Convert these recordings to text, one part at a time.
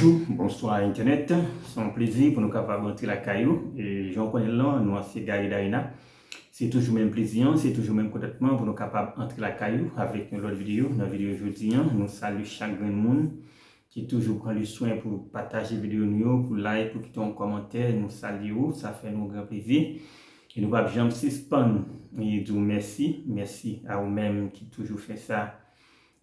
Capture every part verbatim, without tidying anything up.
Bonswa entènèt, se yon plezi pou nou kapab antre lakay ou. E jan w konnen l lan, non an se Gary Darina. Se toujou menm plezi an, se toujou menm kontantman pou nou kapab antre lakay ou avèk yon lòt videyo. Nan videyo jodi an, nou salye chak grenn moun ki toujou pran le swen pou pataje videyo nou yo, pou like, pou kite yon kòmantè. Nou salye w, sa fè nou gran plezi. E nou p ap janm sispann e di w mèsi. Mèsi a ou menm ki toujou fè sa.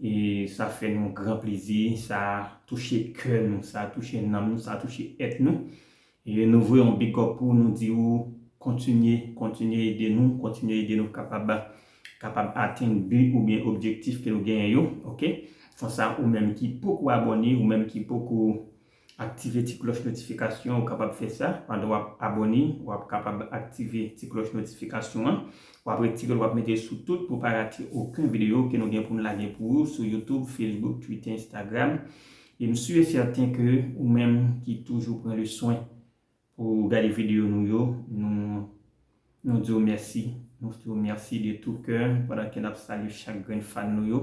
E sa fè nou gran plezi, sa touche kè nou, sa touche nanm nou, sa touche èt nou. E nou voye yon big up pou nou di w kontinye, kontinye ede nou, kontinye ede nou kapab, kapab atenn bi oubyen objektif ke nou genyen yo, oke? Konsa, ou menm ki poko abòne, ou menm ki poko aktive ti klòch notifikasyon, ou kapab fè sa. Pandan w ap abòne, w ap kapab aktive ti klòch notifikasyon an. W ap retire l, w ap mete l sou tout pou w pa rate okenn videyo ke nou gen pou n lage pou ou sou YouTube, Facebook, Twitter, Instagram. E m si e sèten ke ou menm ki toujou pran le swen pou gade videyo nou yo, nou, nou di w mèsi. Nou di w mèsi de tout kè pandan ke n ap salye chak grenn fan nou yo,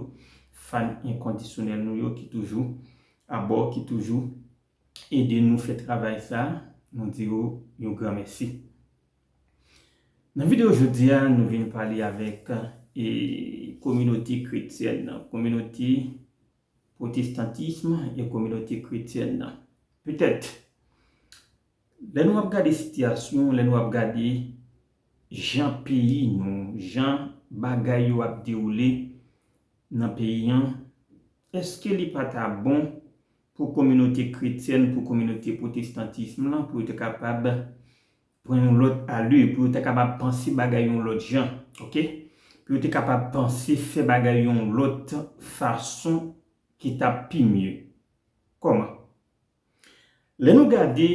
fan enkondisyonèl nou yo ki toujou abò, ki toujou ede nou fè travay sa. Nou di w yon gran mèsi. Nan videyo jodi a, nou vin pale avèk e, kominote kretyèn nan, kominote pwotestantism e kominote kretyèn nan. Petèt, lè nou ap gade sitiyasyon, lè nou ap gade jan peyi nou, jan bagay yo ap dewoule nan peyi an, èske li pa ta bon pou kominote kretyèn, pou kominote pwotestantism lan, pou yo te kapab pran yon lòt ale, pou yo te kapab panse bagay yon lòt jan, oke? Pou yo te kapab panse fè bagay yon lòt fason ki t ap pi mye. Kòman? Lè nou gade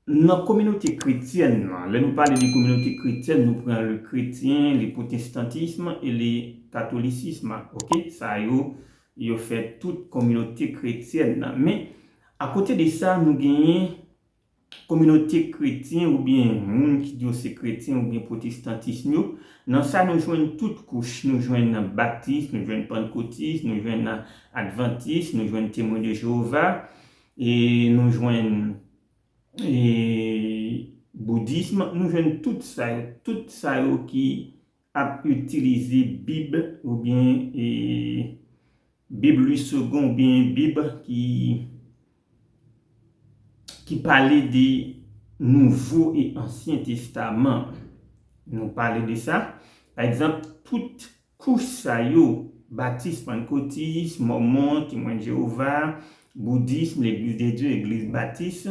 nan kominote kretyèn nan, lè nou pale de kominote kretyèn, nou pran le kretyen, le pwotestantism e le katolisism, oke? Sa yo, yo fè tout kominote kretyèn nan. Men, akote de sa, nou genyen kominote kretyen oubyen moun ki di yo se kretyen oubyen pwotestantism yo. Nan sa, nou jwenn tout kouch. Nou jwenn batis, nou jwenn pannkotis, nou jwenn advantis, nou jwenn temwen de Jewova, e nou jwenn e, boudism, nou jwenn tout sa yo, tout sa yo ki ap itilize Bib oubyen e, Bib Louis Segond oubyen Bib ki, ki pale de Nouvo e Ansyen Testaman. Nou pale de sa. Pa egzanp, tout kouch sa yo, batis, pannkotis, mòmon, temwen Jewova, boudism, Legliz de Dye, Legliz batis,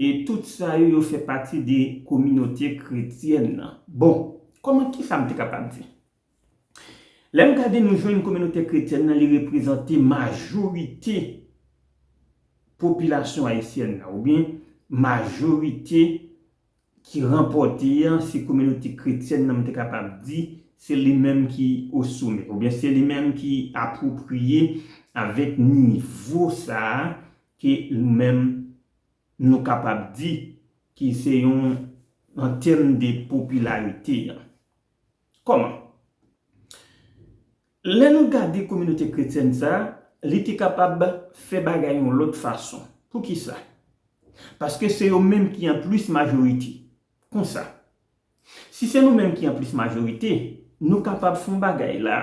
e tout sa yo, yo fè pati de kominote kretyèn nan. Bon, kòman, kisa m te kapab di? Lè m gade, nou jwenn kominote kretyèn nan, li reprezante majorite popilasyon ayisyèn nan, oubyen majorite ki ranpòte an, se kominote kretyèn nan, m te kapab di, se li menm ki o somè, oubyen se li menm ki apwopriye avèk nivo sa a ke nou menm nou kapab di ki se yon, an tèm de popilarite an. Kòman? Lè nou gade kominote kretyèn sa a, li te kapab fè bagay yon lòt fason. Poukisa? Paske se yo menm ki an plis majorite. Konsa, si se nou menm ki an plis majorite, nou kapab fè yon bagay la.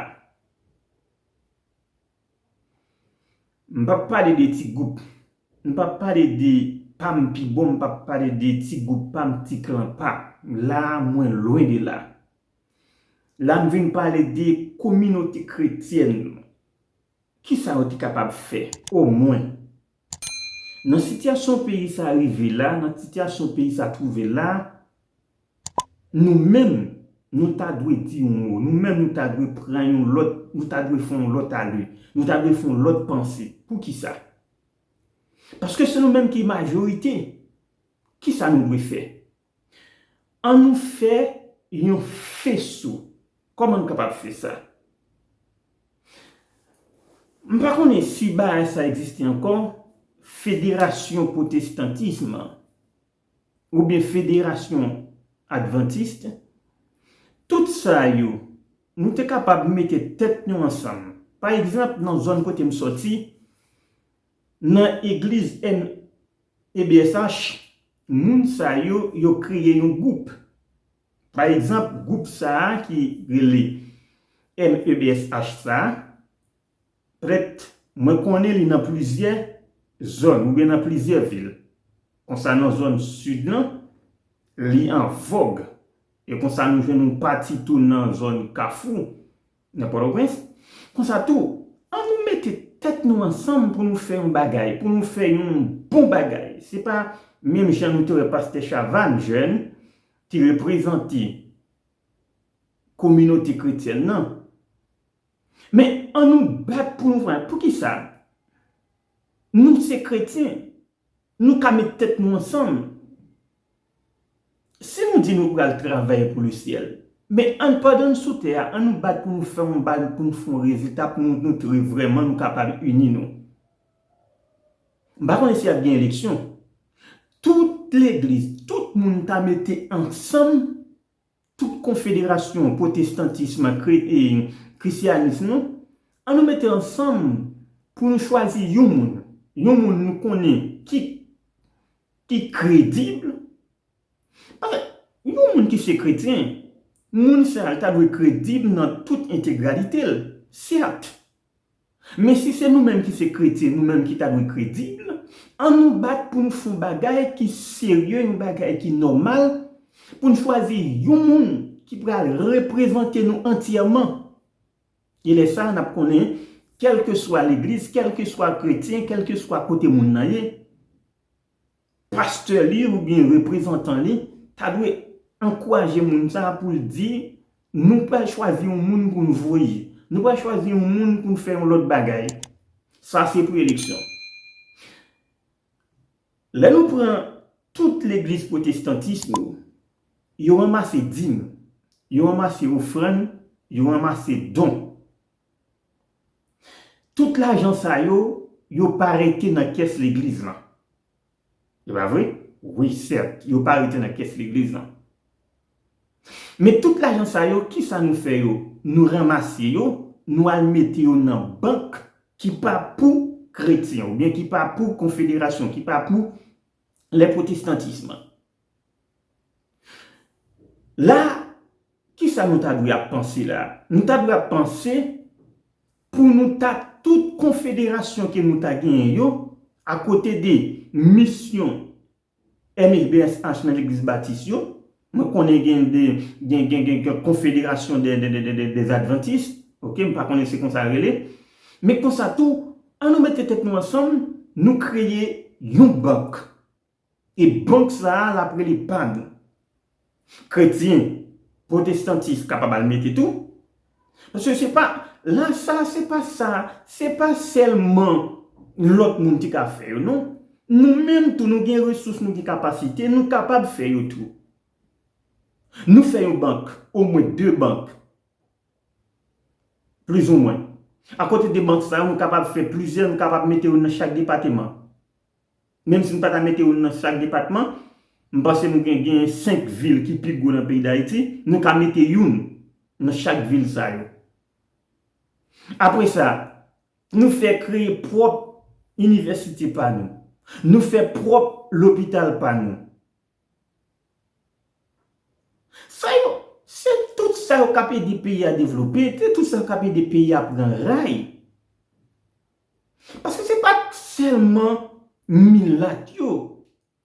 M p ap pale de ti gwoup. M p ap pale de pa m pi bon, m p ap pale de ti gwoup pa m, ti klan pa m. La a, mwen lwen de la. La, m vin pale de kominote kretyèn. Kisa yo te kapab fè, omwen? Nan sitiyasyon peyi sa a rive la, nan sitiyasyon peyi sa a twouve la, nou menm, nou ta dwe di yon mo. Nou menm, nou ta dwe pran yon lòt, nou ta dwe fè yon lòt ale. Nou ta dwe fè yon lòt panse. Poukisa? Paske se nou menm ki majorite. Kisa nou dwe fè? Ann nou fè yon feso. Kòman n kapab fè sa? M pa konnen si bagay sa egziste ankò, federasyon pwotestantism oubyen federasyon advantis, tout sa yo, nou te kapab mete tèt nou ansanm. Pa egzanp, nan zòn kote m sòti, nan egliz M E B S H, moun sa yo, yo kreye yon gwoup. Pa egzanp, gwoup sa a ki rele M E B S H sa a, prèt, mwen konnen li nan plizyè zòn oubyen nan plizyè vil. Konsa nan zòn sid lan, li an vòg. E konsa nou jwenn yon pati tou nan zòn Kafou, nan Pòtoprens. Konsa tou, an nou mete tèt nou ansanm pou nou fè yon bagay, pou nou fè yon bon bagay. Se pa menm jan nou te wè pastè Chavannes, jèn, ki reprezante kominote kretyèn nan. Men an nou bat pou nou fè. Poukisa? Nou se kretyen. Nou ka met tèt nou ansanm. Si nou di nou pral travay pou lesyèl, men ann, pandan n sou tè a, an nou bat pou nou fè yon bagay, pou nou fè yon rezilta, pou nou montre vrèman nou kapab ini nou. M pa konnen si ap gen eleksyon. Tout legliz, tout moun ta mete ansanm, tout konfederasyon, pwotestantism, kre- e, krisyanis, non? An nou mete ansanm pou nou chwazi yon moun. Yon moun nou konnen ki, ki kredib. Paske yon moun ki se kretyen, moun sa a ta dwe kredib nan tout entegralite l, sèt. Men si se nou menm ki se kretyen, nou menm ki ta dwe kredib, an nou bat pou nou fè yon bagay ki serye, yon bagay ki nòmal, pou n chwazi yon moun ki pral reprezante nou antyèman. E lè sa a, n ap konnen, kèlkeswa legliz, kèlkeswa kretyen, kèlkeswa kote moun nan ye, pastè li oubyen reprezantan li ta dwe ankouraje moun sa a pou l di, nou pral chwazi yon moun pou n voye. Nou pral chwazi yon moun pou n fè yon lòt bagay. Sa se pou eleksyon. Lè nou pran tout legliz pwotestantis yo, yo ranmase dim, yo ranmase ofrann, yo ranmase don. Tout lajan sa yo, yo pa rete nan kès legliz lan. E pa vre? Wi, sèt, yo pa rete nan kès legliz lan. Men tout lajan sa yo, kisa nou fè yo? Nou ranmase yo, nou al mete yo nan bank ki pa pou kretyen oubyen ki pa pou konfederasyon, ki pa pou lè pwotestantism. La, kisa nou ta dwe ap panse la? Nou ta dwe ap panse pou nou ta tout konfederasyon ke nou ta genyen yo, akote de misyon M E B S H nan legliz batis yo, mwen konnen gen de, gen, gen, gen, gen konfederasyon de, de, de, de, de, des adventistes, oke, m pa konnen se konsa rele. Men konsa tou, an nou mete tèt nou ansanm, nou kreye yon bank. E bank sa a, l ap rele pa nou. Kretyen, pwotestantis kapab al mete tou. Paske se pa, la sa, se pa sa, se pa sèlman lòt moun ki ka fè yo, non. Nou menm tou, nou gen resous, nou gen kapasite, nou kapab fè yo tou. Nou fè yon bank, omwen de bank, plizoumwen. Akote de bank sa yo, nou kapab fè plizyè, nou kapab mete yo nan chak depatman. Menm si nou pa ta mete yo nan chak depatman, m panse nou gen, gen senk vil ki pi gwo nan peyi Dayiti, nou ka mete youn nan chak vil sa yo. Apre sa, nou fè kreye pwòp inivèsite pa nou. Nou fè pwòp lopital pa nou. Sa yo, se tout sa yo k ap ede peyi a devlope, se tout sa yo k ap ede peyi a pran ray. Paske se pa sèlman milat yo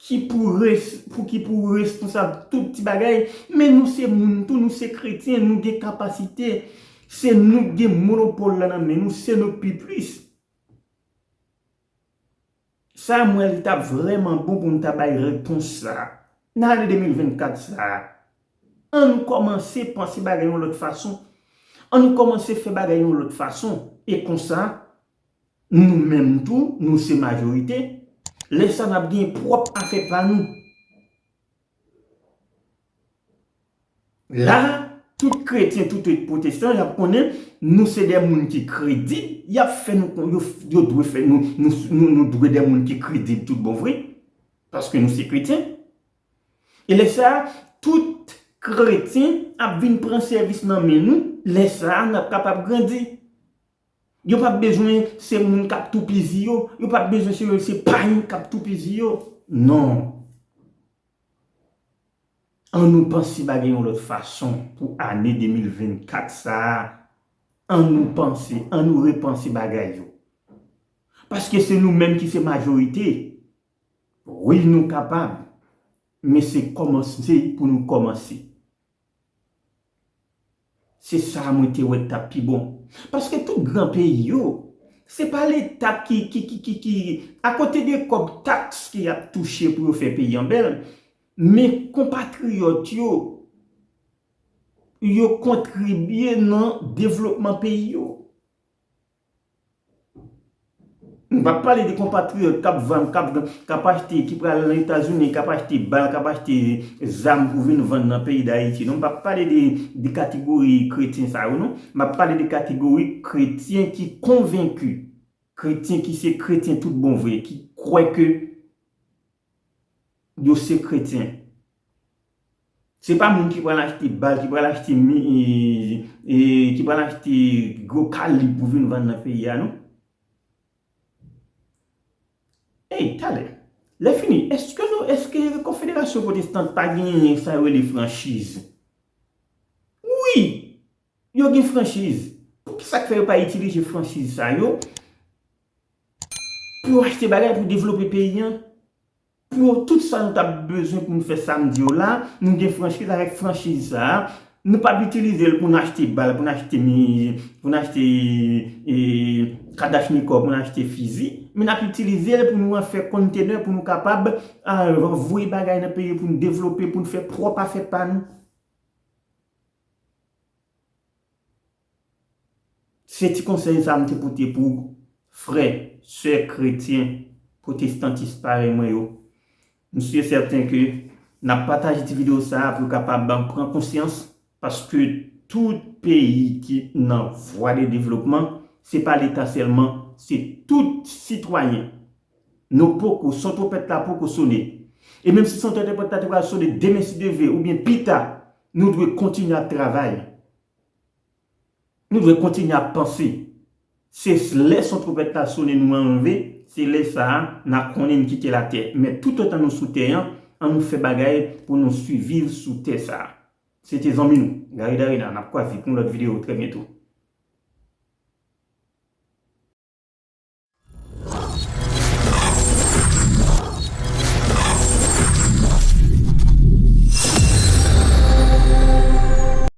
ki pou res-, pou, ki pou responsab tout ti bagay, men nou se moun tou, nou se kretyen, nou gen kapasite, se nou k gen monopòl la nan men nou, se nou k pi plis. Sa, mwen, li t ap vrèman bon pou n ta bay repons sa. Nan ane de mil vennkat sa, an nou kòmanse panse bagay yon lòt fason. An nou kòmanse fè bagay yon lòt fason. E konsa, nou menm tou, nou se majorite. Lè sa, n ap gen pwòp afè pa nou. La, tout kretyen, tout pwotestan, y ap konnen nou se de moun ki kredib, y ap fè nou kon-, yo, yo dwe fè nou, nou, nou, nou dwe de moun ki kredib tout bon vre, paske nou se kretyen. E lè sa a, tout kretyen ap vin pran sèvis nan men nou, lè sa a, n ap kapab grandi. Yo p ap bezwen se moun k ap toupizi yo. Yo p ap bezwen se, se payen k ap toupizi yo. Non. An nou panse bagay yon lòt fason pou ane de mil vennkat sa a. An nou panse, an nou repanse bagay yo. Paske se nou menm ki se majorite. Wi, nou kapab. Men se kòmanse pou nou kòmanse. Se sa mwen te wè k t ap pi bon. Paske tout gran peyi yo, se pa Leta ki, ki, ki, ki, ki, akote de kòb taks ke y ap touche pou yo fè peyi an bèl, men konpatriyòt yo, yo kontribye nan devlopman peyi yo. M p ap pale de konpatriyòt k ap vann, k ap, k ap achte, ki pral nan Etazini, k ap achte bal, k ap achte zam pou vin vann nan peyi Dayiti, non. M p ap pale de, de kategori kretyen sa yo, non. M ap pale de kategori kretyen ki konvenki, kretyen ki se kretyen tout bon vre, ki kwè ke yo se kretyen. Se pa moun ki pral achte bal, ki pral achte mi, e, e, ki pral achte gwo kalib pou vin vann nan peyi a, non. Ey, talè. Lè fini, èske nou, èske Konfederasyon Pwotestan pa genyen sa yo rele franchiz? Wi! Yo gen franchiz. Poukisa k fè yo pa itilize franchiz sa yo pou yo achte bagay pou devlope peyi an? Pou tout sa nou t ap bezwen pou nou fè samdi yo la, nou gen franchiz, avèk franchiz sa a, nou p ap itilize l pou n achte bal, pou n achte mi, pou n achte, e, kalachnikòv, pou n achte fizi, men n ap itilize l pou nou fè kontenè, pou nou kapab, a, voye bagay nan peyi, pou n devlope, pou n fè pwòp afè pa nou. Se ti konsèy sa a m te pote pou frè, sè kretyen, pwotestantis parèy mwen yo. M si e sèten ke n ap pataje ti videyo sa a pou yo kapab pran konsyans, paske tout peyi ki nan vwa de devlopman, se pa Leta sèlman, se tout sitwayen. Nou poko, son twonpèt la poko sone. E menm si son twonpèt la te pral sone demen si Dye vle, oubyen pita, nou dwe kontinye ap travay. Nou dwe kontinye ap panse. Se lè son twonpèt la sone nou anlve, se lè sa a n a konnen n kite latè. Men toutotan nou sou tè an, an nou fè bagay pou nou siviv sou tè sa a. Se te zanmi nou, Gary Darina. N ap kwaze pou yon lòt videyo trè byento.